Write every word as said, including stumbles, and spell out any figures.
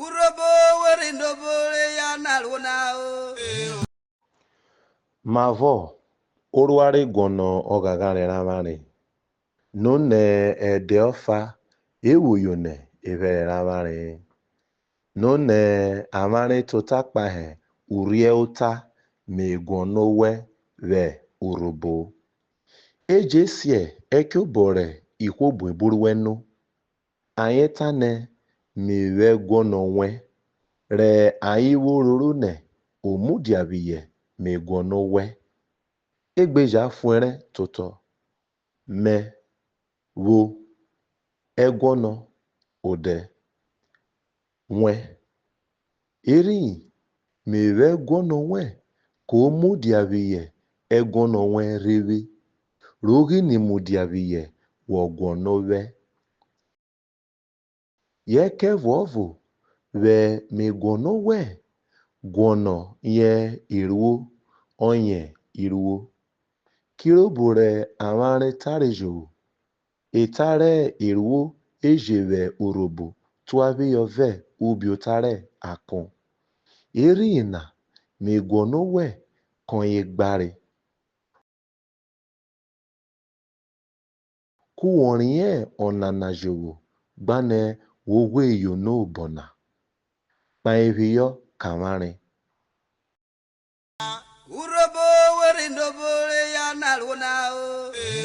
Urhobo we rhi nobọ re ya na ruo na o. Mavọ orua re guọnọ ọghanghanre rẹ avwanre? Nonẹ ẹdẹ ọfa e vwo yono ephẹrẹ rẹ avwanre-e. Nonẹ avwanre tota kpahen urhiẹ ota Me guọnọ owẹ vwẹ Urhobo. E je siẹ ẹkiobọ rẹ ihwo buebun ruẹ no. Ayen tanẹ, Me vwẹ ẹguọnọ wẹn, rẹ ayen vwo roro nẹ o mudiaphiyẹ Me guọnọ owẹ. E gbe ja fuẹrẹn totọ, Me vwo ẹguọnọ odẹ wẹn. Eriyin Me vwẹ ẹguọnọ wẹn ko mudiaphiyẹ ẹguọnọ wẹn rhe vwe, ro ghini mudiaphiyẹ wọ guọnọ ovwẹ. Yẹ ẹkẹvuọvo vwẹ Me guọnọ owẹ, guọnọ yen iruo, ọyen iruo. Kirobo rẹ avwanre tare jovwo, eta rẹ iruo e je vwẹ Urhobo tuaphiyọ vẹ ubiota rẹ akon. Eriyin na Me guọnọ owẹ kọyen gbare. Ku wọ riẹn ọnana jovwo, gbanẹ wo ghwe yono obọ na? Kpahenphiyọ kẹ avwanre. Urhobo we rhi nobọ re ya na ruo na o.